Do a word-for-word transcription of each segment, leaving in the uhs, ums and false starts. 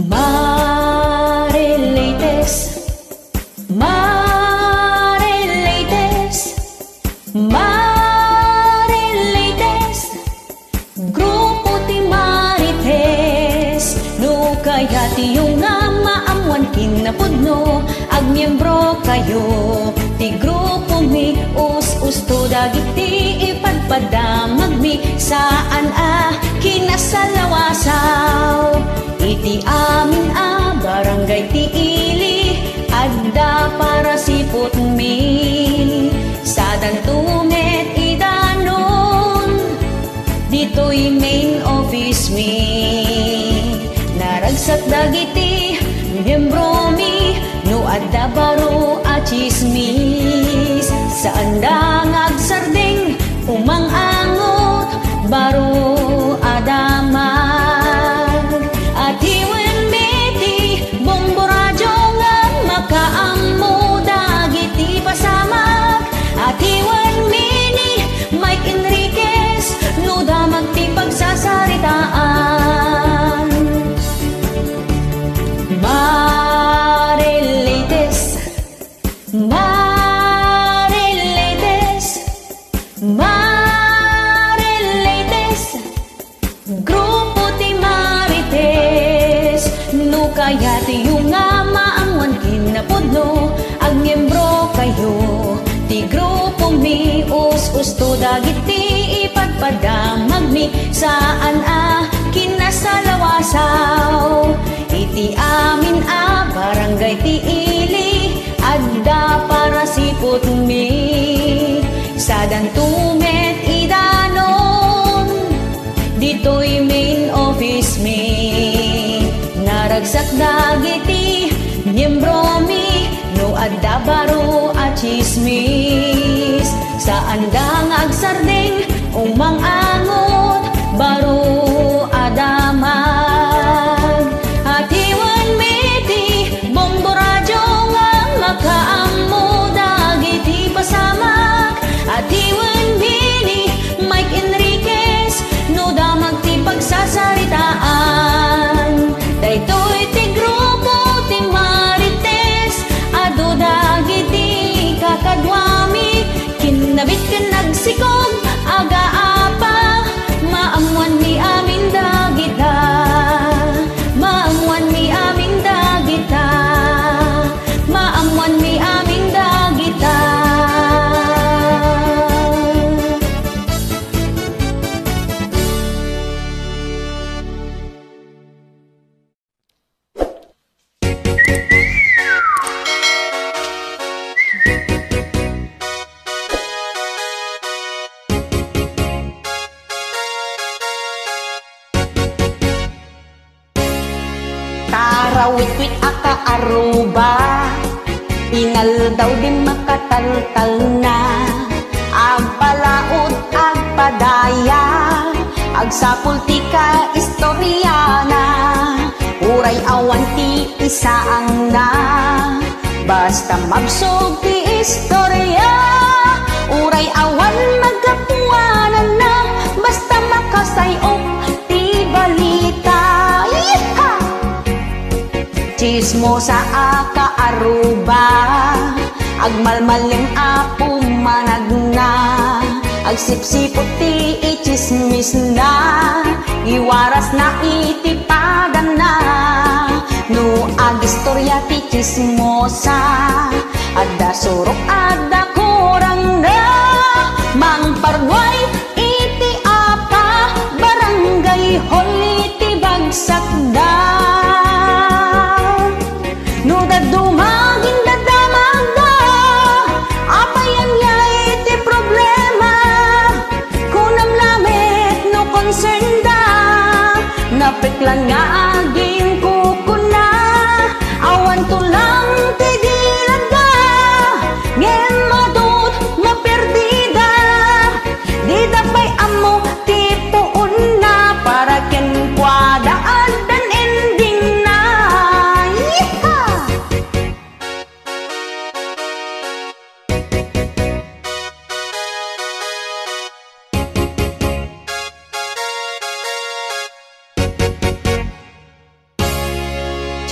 Marilates, Marilates, Marilates. Grupo ti Marites. No kayatyo nga maammoan kinapudno, agmiembro kayo ti grupo mi. Us-usto dagiti ipadpadamagmi, saan a kinasalawasaw. Iti amin a barangay ti ili, adda parasipotmi. Sadanto met idanon, ditoy main office mi. Naragsak dagiti miembro mi no adda baro a chismis. Saanda nga agsardeng, umang-angot, baro a damag. Atiwen mi ti Bombo Radio nga makaammo dagiti pasamak. Atiwen mi ni Mike Enriquez no damag ti pagsasaritaan. Marilates, Marilates, Marilates. Grupo ti Marites. No kayatyo nga maammoan kinapudno, agmiembro kayo ti grupo mi. Us-usto dagiti ipadpadamagmi, saan a kinasalawasaw. Iti amin a barangay ti ili, adda parasipotmi. Sadanto met idanon, ditoy main office mi. Naragsak dagiti miembro mi no adda baro a chismis. Saanda nga agsardeng, umang-angot, baro a damag. Atiwen mi ti Bombo Radio nga makaammo dagiti pasamak. Atiwen mi ni Mike Enriquez no damag ti pagsasaritaan. Daytoy ti grupo ti Marites. Adu dagiti kakaduami, kinnabit ken nagsikog, agaapa. Maammoanmi amin dagita. Maammoanmi amin dagita. Maammoanmi amin dagita. Tarawitwit a kaaruba, inaldaw di makataltalna. Agpalaod, agpadaya, agsapul ti kaistoriana. Uray awan ti isaangna, basta mabsog ti istoria. Uray awan maggapuananna, basta makasay-ok ti balita. Yeehaw! Chismosa a kaaruba, agmalmalem a pumanagna, agsipsiput ti ichismisna, iwarasna iti padanna. No agistoria ti chismosa, adda surok, adda kurangna, mangparnuay iti apa, barangay hall iti bagsakda. No dadduma agindadamagda, apay ania iti problema? Kunam lamet no concernda, napeklan nga aginkukuna, awan tulang ti diladda, ngem adut maperdida. Dida pay ammo ti puonna, para kenkuada addan endingna. Yeehaw!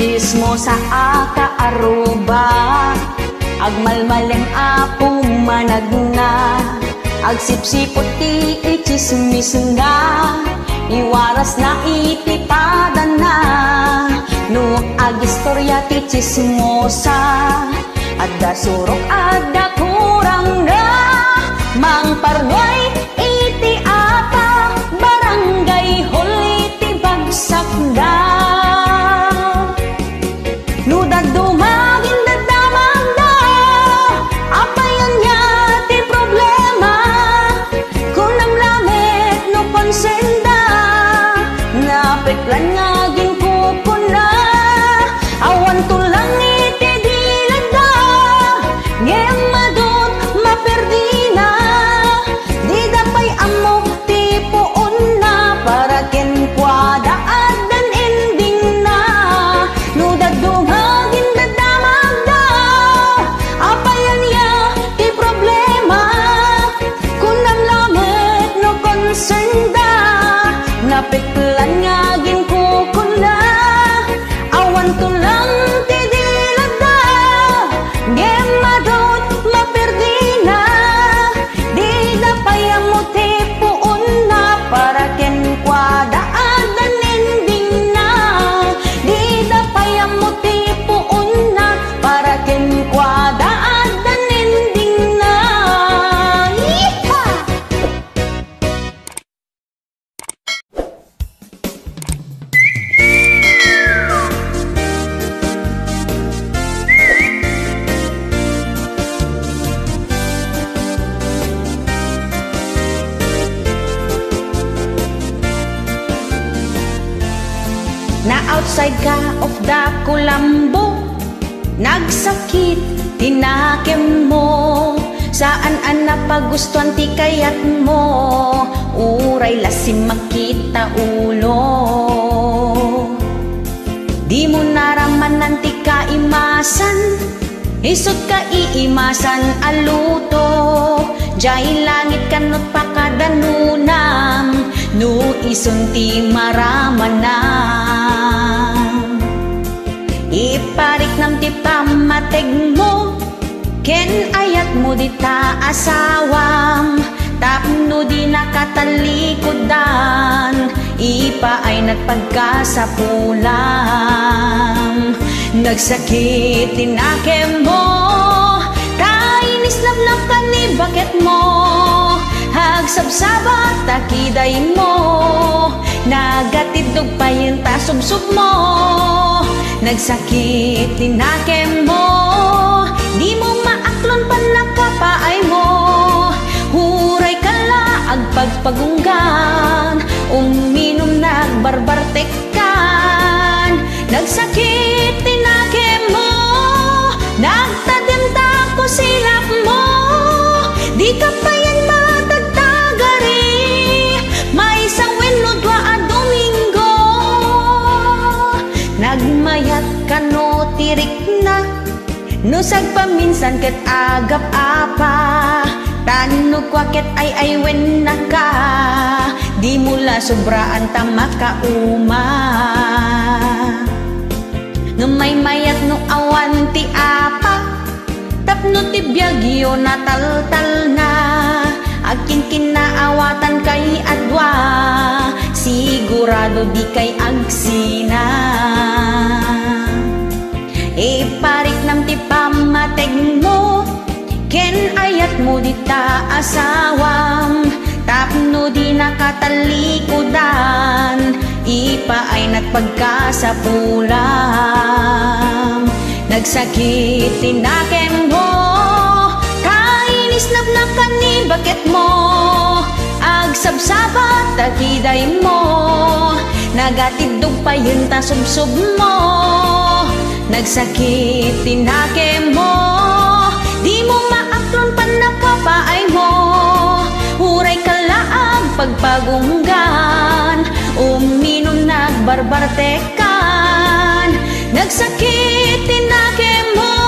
Chismosa a kaaruba, agmalmalem a pumanagna, agsipsiput ti itsismisna, iwarasna iti padanna. No agistorya ti chismosa, adda surok, adda kurangna, mangparnuay iti apa, barangay hall iti bagsakda. No dadduma agin dadamagda, apay ania ti problema? Kunam lamet no konsenda, napeklan nga aginkukuna, awan tulang iti diladda, ngem madut maperdina. Dida pay ammo ti puonna, para kenkuada addan endingna. No dadduma agin dadamagda, apay ania ti problema? Kunam lamet no konsenda, napeklan nga aginkukuna, awan tulang ti diladda, ngem madut maperdina. Dida pay ammo ti puonna, para kenkuada addan endingna. Dida pay ammo ti puonna, para kenkuada addan endingna. Yeehaw! Na-outside ka of the kulambo. Nagsakit ti nakemmo, saan a napagustuan ti kayatmo, uray la simmakit ta ulo. Dimo naramanan ti kaimasan, isut' kaiimasan a luto, diay langit kanut pakadanonam, no isun ti maramanan. Ipariknam ti pammategmo ken ayatmo dita asawam, tapno dina katallikuddan, ipaaynak pagkasapulam. Nagsakit ti nakemmo, ta inisnapnapkan ni baketmo, agsabsabat ta kidaymo, nagatiddog payen ta subsubmo. Nagsakit ti nakemmo, dimo maaklon pannakapaaymo. Uray ka la agpagpagunggan, uminum nagbarbartekkan. Nagsakit ti nakemmo, nagtadem ta kusilapmo. Dika payen matagtagari, maysa wenno dua a Domingo. Nagmayat kano ti rikna, no sagpaminsan ket agap-apa, tan no kua ket ay-aywennaka, dimo la sobraan ta makauma. Ngem maymayat no awan ti apa, tapno ti biagyo nataltalna, agkinkinnaawatan kay a dua, sigurado dikay agsina. Ipariknam ti pammategmo ken ayatmo dita asawam, tapno dina katallikudan, ipaaynak pagkasapulam. Nagsakit ti nakemmo, ta inisnapnapkan ni baketmo, agsabsabat ta kidaymo, nagatiddog payen ta subsubmo. Nagsakit ti nakemmo, dimo maaklon pannakapaaymo. Uray ka la agpagpagunggan, uminum nagbarbartekkan. Nagsakit ti nakemmo,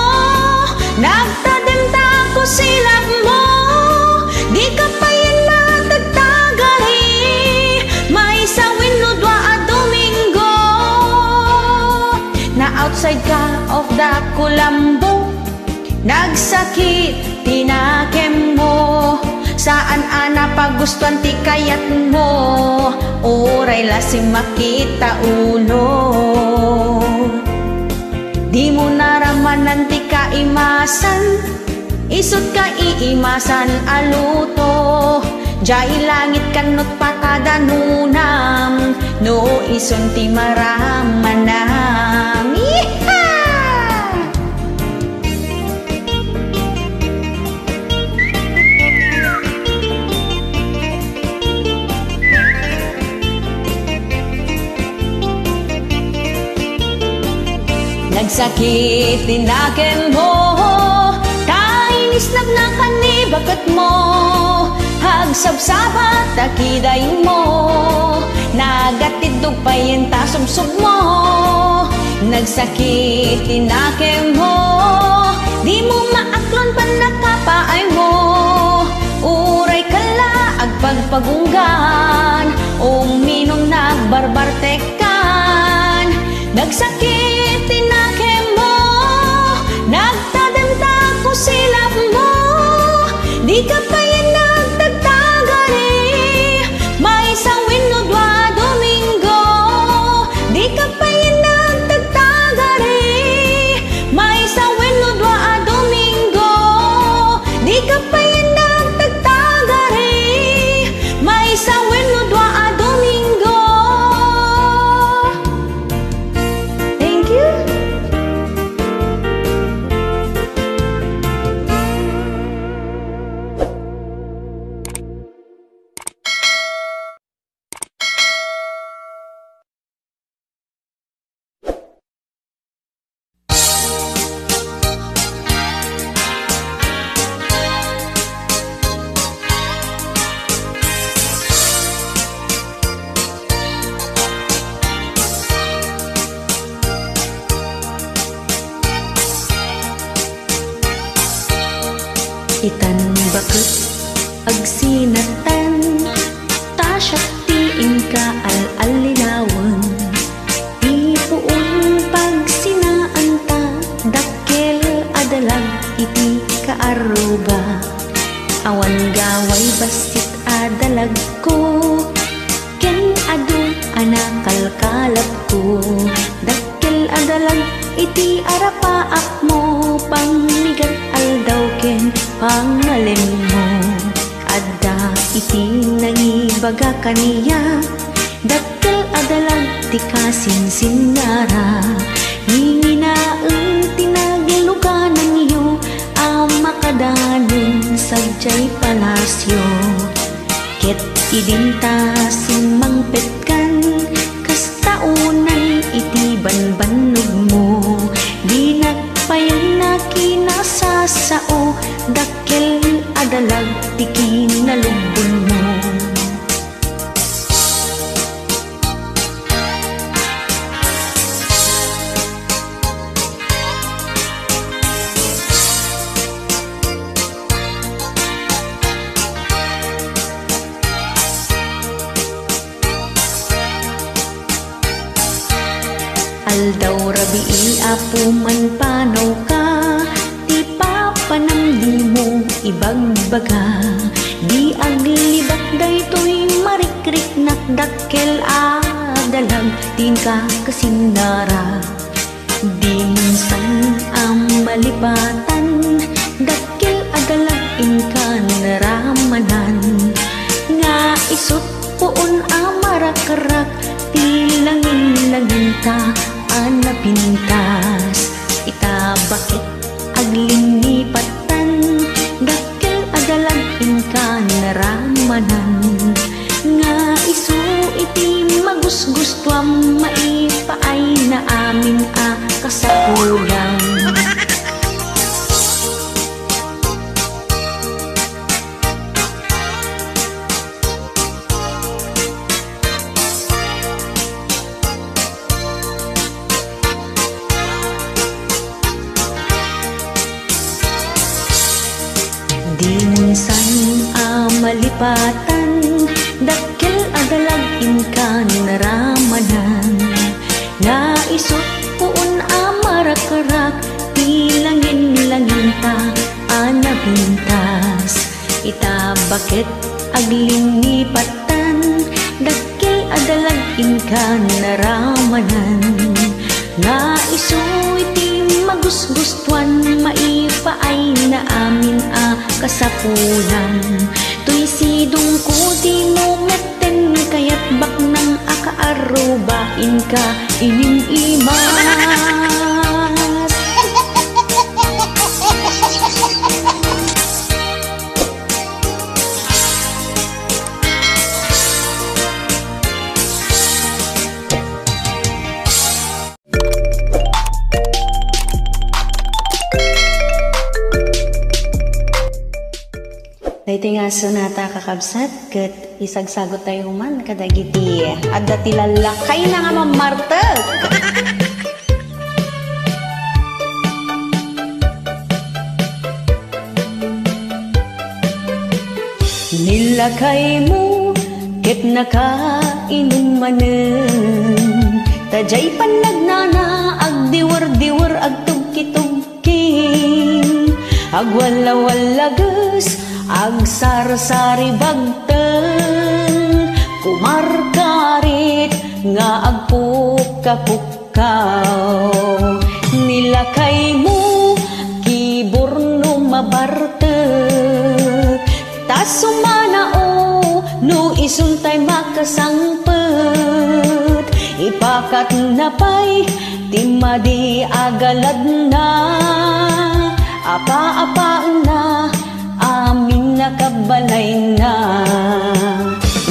nagtadem ta kusilapmo. Dika payen matagtagari, maysa wenno dua a Domingo. Na Ka of the kulambo, nagsakit ti nakemmo. Saan a napagustuan ti kayatmo, uray la simmakit ta ulo. Dimo naramanan ti kaimasan, isut' kaiimasan a luto. Jay langit kanno't patadanonam, no isun ti maramanam. Yeehaw! Nagsakit ti nakemmo, ta inisnag nakan ni baketmo. Agsabsabat ta kidaymo, nagatiddog payen ta subsubmo. Nagsakit ti nakemmo, dimo maaklon pannakapaaymo. Uray ka la agpagpagunggan, uminum nagbarbartekkan. Nagsakit ti nakemmo, nagtadem ta kusilapmo. Dika payen nagtagtagari, maysa wenno dua a Domingo. Dika payen nagtagtagari, maysa wenno dua a Domingo. Dika payen nagtagtagari, maysa wenno dua a Domingo. Thank you. Itan baket agsinatan, ta siak ti inka al-allilawen. Ti puon pagsinaanta, dakkel a dalag iti kaarruba. Awan gaway bassit a dalagko, ken adu a nakalkalabko. Dakkel a dalag iti arapaapmo, pangmigat aldaw ken pangalemmo. Adda iti nangibaga kaniak, dakkel a dalag ti kasinsinnarak. Nginginaem ti naglugananyo a makadanon sadiay palasio. Ket idinta simmangpetkan, kasta unay iti bambannogmo. Dinak payen a kinasasao, dakkel a dalag ti kinaluggonmo. Aldaw rabii, Apo, manpanawka, ti papanam dimo ibagbaga. Di aglibak daytoy marikriknak, dakkel a dalag ti inka kasinnarak. Diminsan a malipatan, dakkel a dalag inka naramanan, nga isut' puon a marakrak ti langin-langinta a napintas. Ita baket aglinipatan, dakkel a dalag inka naramanan, nga isu iti magusgustuam, maipaayna amin a kasapulam. Diminsan a malipatan, dakkel a dalag inka naramanan, nga isut' puon a Ta baket aglinnipatan, dakkel a dalag inka naramanan. Nga isu iti magusgustuan, maipaayna amin a kasapulan. Toy sidongko dimo metten, kayat baknang a kaarruba inka inim-imas. Daytoy nga sonata, kakabsat, ket isagsagottayo man kadagiti adda ti lallakayna nga mammartek. Ni lakaymo ket nakainum manen, ta diay pannagnana agdiwer-diwer, agtugkitugki, agwalla-wallages, agsarsaribagten, kumarkarit nga agpukka-pukka. Ni lakaymo, kiburno mabartek, ta sumanao no isuntay makasangpet. Ipakatna pay ti madi a galadna, apa-apaenna amin a kabalayna.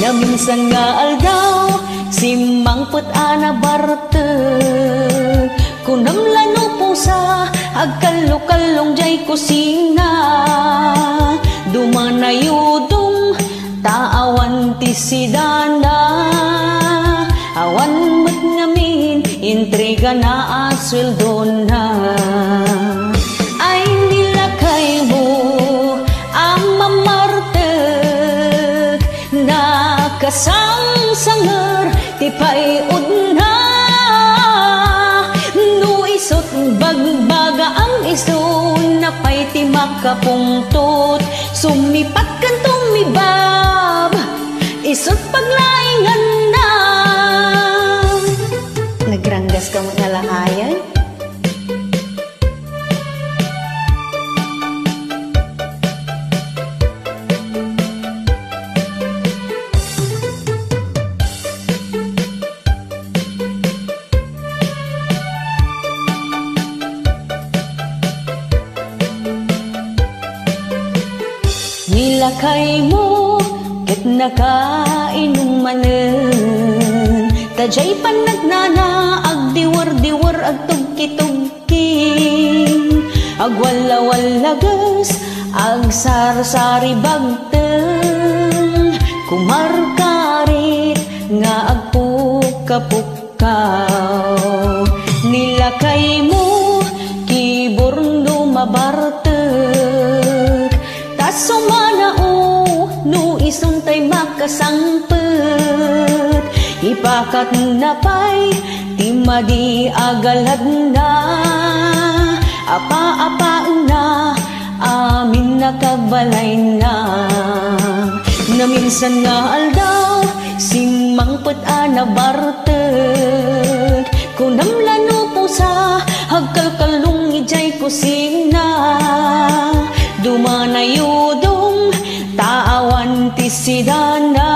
Naminsan nga aldaw, simmangpet a nabartek. Kunam la no pusa, agkallokallong diay kusina. Dumanayo dong, ta awan ti sidana. Awan met ngamin, intregana a sueldona. Ay, ni lakaymo a mamartek, nakasangsanger ti pay-odna. No isut' bagbagaam, isuna pay ti makapungtot. Sumipat ken tumibab, isut' paglainganna. Nagranggas ka met nga lahayen? Ni lakaymo ket nakainum manen, ta diay pannagnana agdiwer-diwer, agtugkitugki, agwalla-wallages, agsarsaribagten, kumarkarit nga agpukka-pukka. Ni lakaymo, kiburno mabartek, ta sumanao no isuntay makasangpet. Ipakatna pay ti madi a galadna, apa-apaenna amin a kabalayna. Naminsan nga aldaw, simmangpet a nabartek. Kunam la no pusa, agkalkallong idiay kusina. Dumanayo dong, ta awan ti sidana.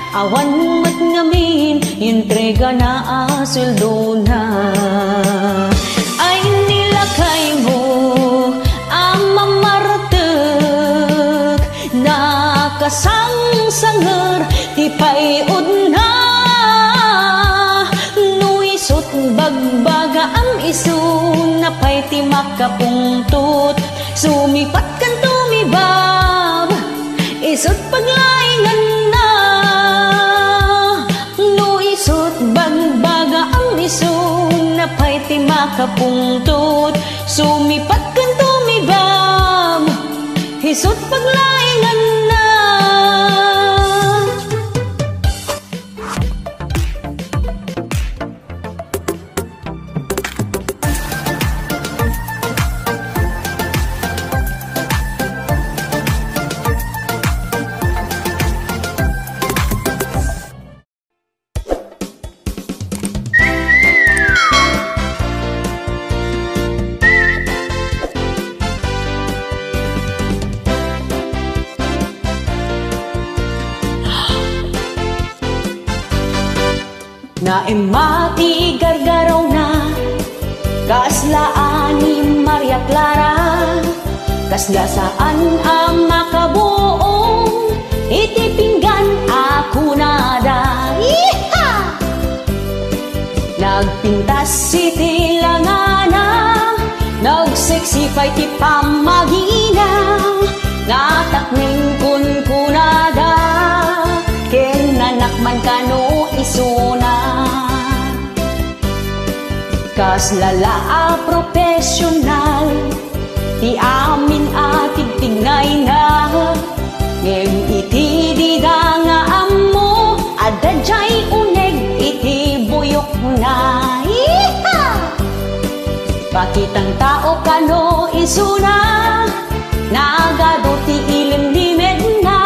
Awan met ngamin, intregana a sueldona. Ay, ni lakaymo a mamartek, nakasangsanger ti pay-odna. No isut' bagbagaam, isuna pay ti makapungtot. Sumipat ken tumibab, isut' paglainganna. No isut' bagbagaam, isuna pay ti makapungtot. Sumipat ken tumibab, isut' paglainganna. Emma ti gargarawna, kasla a ni Maria Clara, kasla saan a makabuong iti pinggan a kunada. Iha! Nagpintas iti langana, nagseksi pay ti pammagina, nga takneng kunkunada, ken nanak man kano isuna. Kasla la a profesional ti amin a tigtignayna, ngem iti dida nga ammo, adda jay uneg iti buyokna. Iha! Pakitang tao kano isuna, nagadu ti ilimlimedna.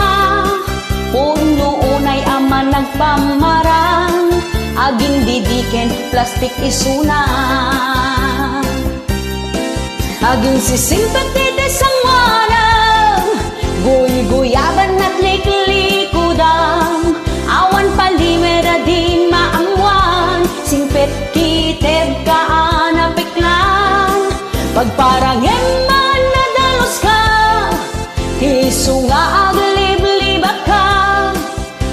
Pudno unay a managpamarang, agindidi ken plastik isuna. Aginsisimpet iti sangoanam, guyguyaban, atliklikudam. Awan palimed a di maammuan, singpet kitebka a napeklan. Pagparangem man a daluska, isu nga agliblibakka.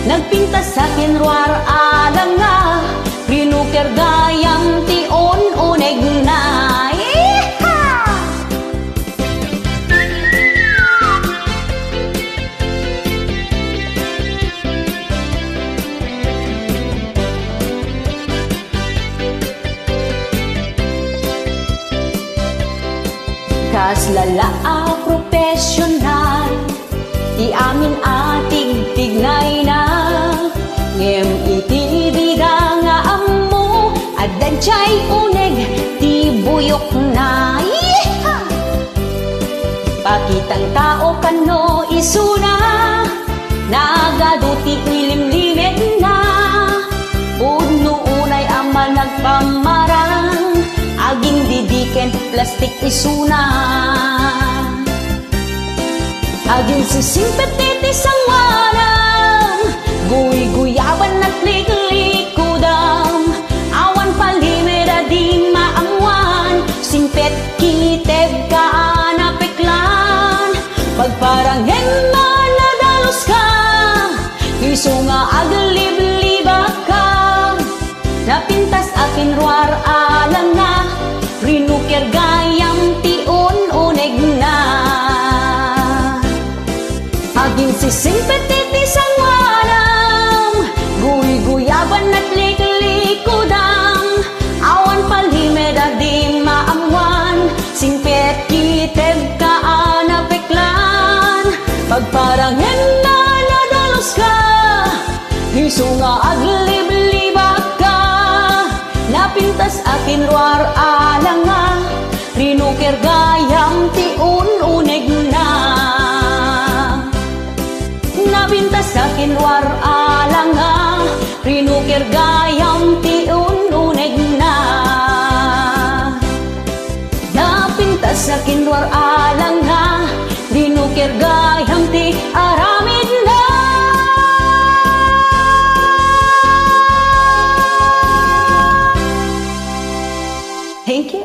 Nagpintas a ken ruar a langa, rinuker gayam ti un-unegna. Iha! Kasla la a profesional ti amin a tigtignayna, ngem iti dida nga ammo, adda jay uneg ti buyokna. Iha! Pakitang tao kano isuna, nagadu ti ilimlimedna. Pudno unay a managpamarang, agindidi ken plastik isuna. Aginsisimpet iti sangoanam, guyguyaban, atliklikudam. Awan palimed a di maammuan, singpet kitebka a napeklan. Pagparangem man a daluska, isu nga agliblibakka. Napintas a ken ruar a langa, rinuker gayam ti un-unegna. Aginsisimpet iti sangoanam, guyguyaban, atliklikudam. Awan palimed a di maammuan, singpet kitebka a napeklan. Pagparangem man a daluska, isu nga agliblibakka. Napintas a ken ruar a langa, rinuker gayam ti un-unegna. Napintas a ken ruar a langa, rinuker gayam ti un-unegna. Napintas a ken ruar a langa, rinuker gayam ti aramidna. Thank you.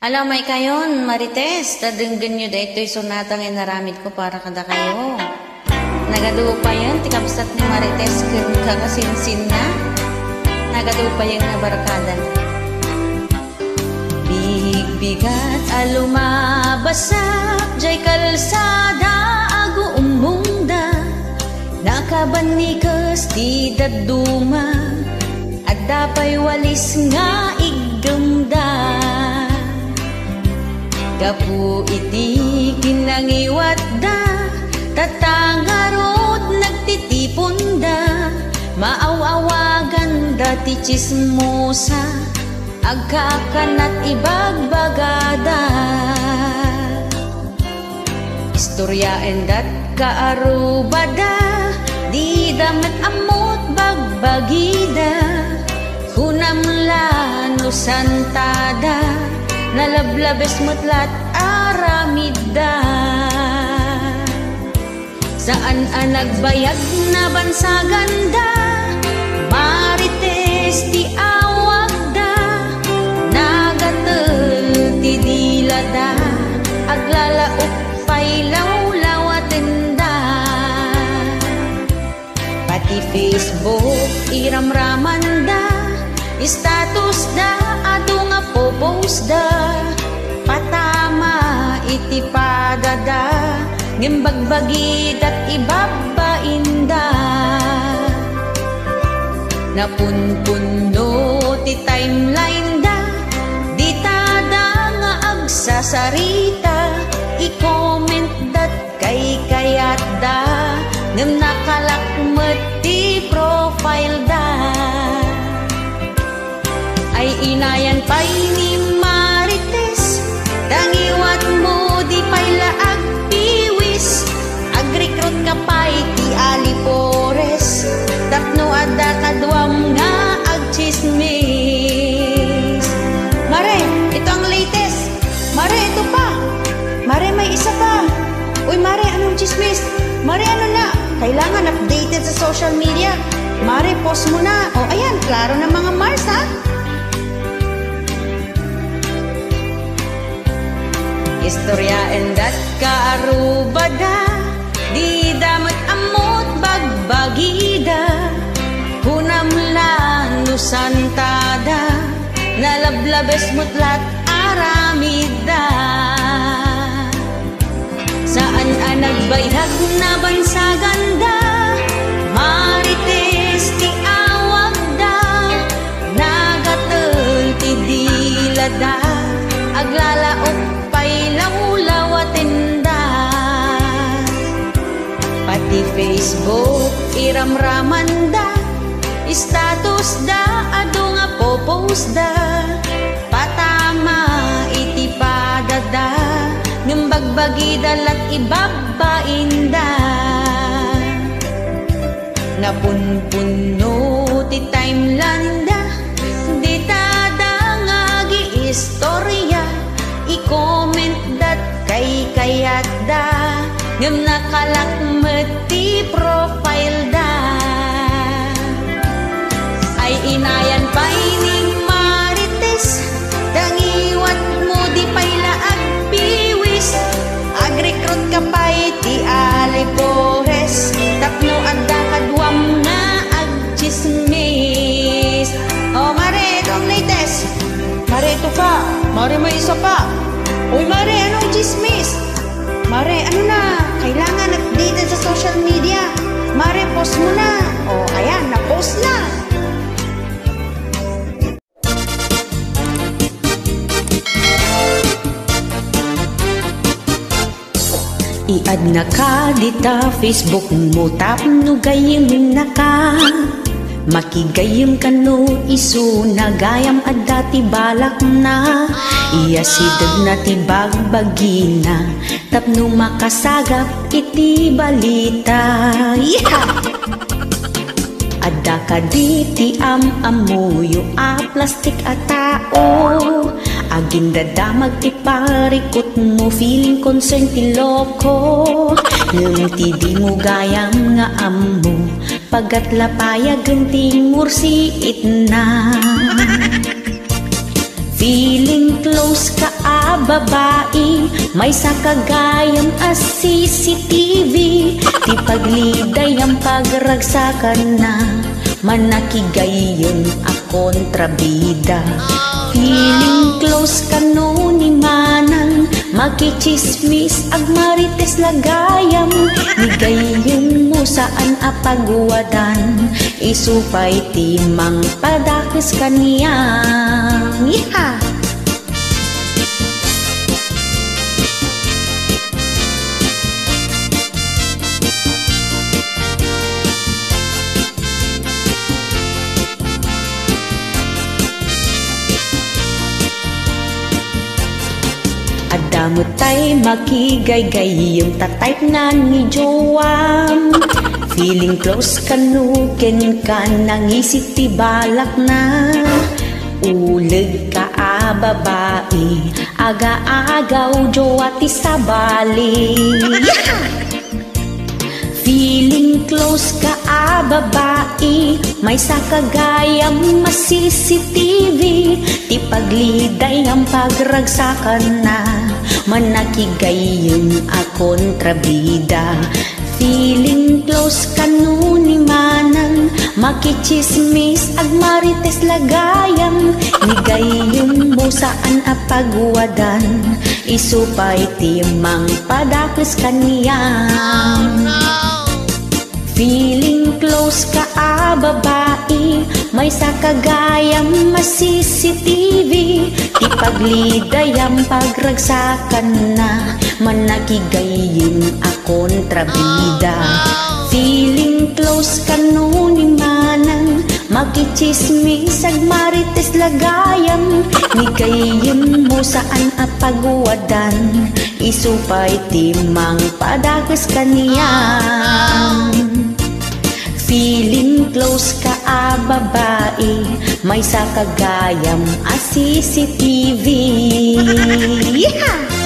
Ala, maykayon, Marites, ta denggenyo daytoy sonata nga inaramidko para kadakayo. Nagadu payen ti kabsat ni Marites ken kakasinsinna. Nagadu payen nga barkada. Bigbigat a lumabasak jay kalsada, aguummongda, nakabannikes ti dadduma. Adda pay walis nga iggemda. Gapu iti kinangiwatda, tatta ngarud nagtitiponda, maaw-awaganda ti tsismosa, agkakanat ibagbagada. Istoriaendat kaarubada, dida met ammot bagbagida. Kunam la no santada, nalablabes met lat aramidda. Saan a nagbayag, nabansaganda, Marites ti awagda, nagatel ti dilada, aglalaok pay lawlawatenda. Pati Facebook, iramramanda, statusda, adu nga popostda, patama iti padada, ngem bagbagida ket ibabbainda. Napunpunno ti timelineda, ditada nga agsasarita, i-commentda kaykayatda, ngem nakalak met ti profileda. Ay inayan pay ni Marites, ta ngiwatmo di pay la agpiwis, agrekrutka pay ti alipores, tapno adda kaduam nga agtsismis. Mare, ito ang latest. Mare, ito pa. Mare, may isa pa. Uy, Mare, anong tsismis? Mare, ano na? Kailangan updated sa social media. Mare, post mo na. O, ayan, klaro na, mga Mars, ha? Istoryaendat kaarubada, dida met ammot bagbagida. Kunam la no santada, nalablabes met lat aramidda. Saan a nagbayag, nabansaganda, Marites ti awagda, nagatel ti dilada, aglalaok pay lawlawatenda. Pati Facebook, iramramanda, statusda, adu nga popostda, patama iti padada, ngem bagbagida lat ibabbainda. Napunpunno ti timelineda, ditada nga agiistorya, i-commentdat kaykayatda, ngem nakalak met ti profileda. Ay inayan pay ni Marites, ta ngiwatmo di pay la agpiwis, agrekrutka pay ti alipores, tapno adda kaduam nga agtsismis. O, Mare, ito ang latest. Mare, ito pa. Mare, may isa pa. Uy, Mare, anong tsismis? Mare, ano na? Kailangan updated sa social media. Mare, post mo na. O, ayan, na-post na. I-add-naka dita Facebook mo tapno gayyemnaka. Makigayyem kano isuna gayam adda ti balakna. Iyasidegna ti bagbagina tapno makasagap iti balita. Yeehaw! Adda kadi ti am-ammoyo a plastik a tao, agindadamag ti parikutmo, feeling concern ti loko. Ngem ti dimo gayam nga ammo, pagatla payagen ti mursiitna. Feeling close ka a babai, maysa ka gayam a C C T V, ti paglidayam pagragsakanna, manakigayyem a kontrabida. Feeling close kano ni manang, makitsismis, agmarites la gayam, ni gayyemmo saan a paguadan, isu pay ti mangpadakes kaniam. Yeehaw! Adda met tay makigaygayyem ta type na ni jowam. Feeling close kano kenka, nangisit ti balakna. Uleg ka a babai, aga-agaw jowa ti sabali. Yeehaw! Feeling close ka a babai, maysa ka gayam a C C T V, ti paglidayam pagragsakanna, manakigayyem a kontrabida. Feeling close kano ni Manang, makichismis agmarites la gayam, ni gayyemmo saan a paguadan, isu pay ti mangpadakes kaniam. Feeling close ka a babai, maysa ka gayam a C C T V, ti paglidayam pagragsakanna, manakigayyem a kontrabida. Feeling close kano ni Manang, makichismis agmarites la gayam, ni gayyemmo saan a paguadan, isu pay ti mangpadakes kaniam. Feeling close ka a babai, maysa ka gayam a C C T V. Yeehaw!